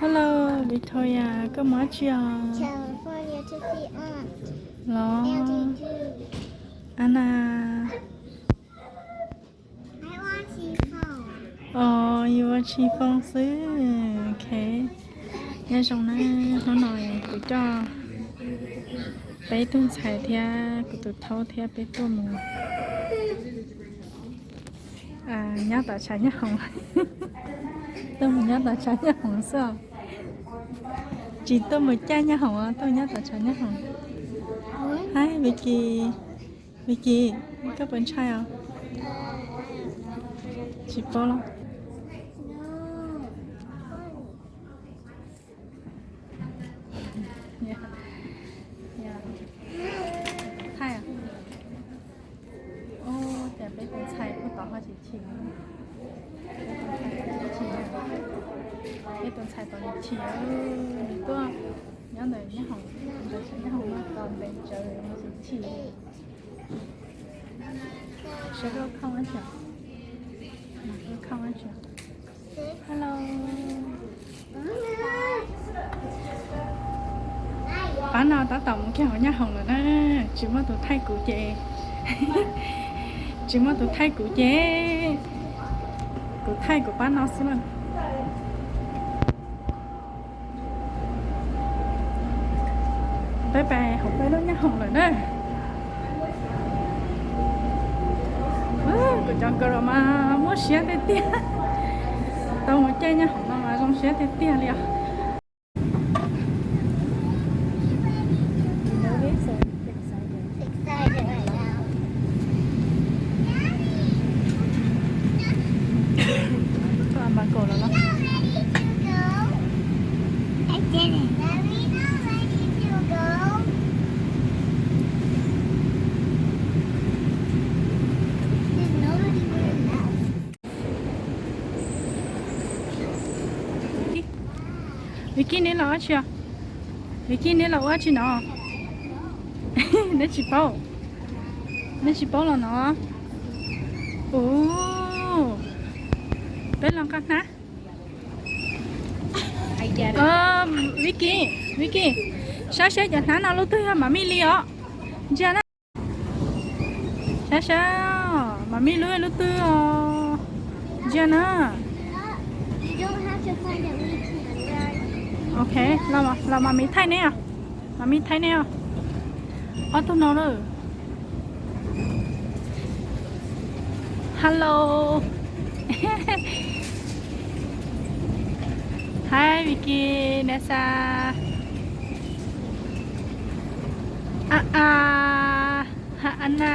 Hello, Victoria, koj mus dab tsi os? Los, Anna. Os, yus ua tsis foo xwb. Ok. Nyob zoo na, hnub no kuv coj peb tug ntxhais thiab kuv tus thaub thiab peb tuaj mus nyob tom tshav nyab hoom. Tuaj mus nyob tom tshav nyab hoom xwb os. Tsis tuaj mus caij nyab hoom, tuaj nyob tom tshav nyab hoom. Hais, Vicky, Vicky, koj puas ntshai os? Tsis paub los? Thaij, ua cas peb tus ntxhais kuj tod ho tsis chim. Peb tus ntxhais tod tsis chim, nws tuaj nyob ntawm nyab hoom, ntawm nyab hoom no tos ntev tsawv tsis chim. Sawv daws khoo ib tsam, khoo ib tsam. Hello. Pab no tab tom mus kiag hauv nyab hoom lawm na, tsis muaj tus thaij kuv ces, tsis muaj tus thaij kuv ces, kuv thaij kuv pab no xwb na. Peb pais hauv peb lub nyab hoom lawm na. Kuv cov nkauj los mas muaj siab tiag tiag, tau mus caij nyab hoom no mas zoo siab tiag tiag li os. Vicky, neb los ua dab tsi? Vicky, neb los ua dab tsi no? Neb tsis paub, neb tsis paub los no. Ub, peb los nqa hnab. Vicky, Vicky, saib saib cov hnab no lub twg yog Mami li os. Ntsia na. Saib saib, Mami lub lub twg os. Ntsia na. Ok, los Mami thaij neb os. Mami thaij neb os. Ob tug no lawm. Hello. Hi Vicky, Nessa. A a, ha Anna.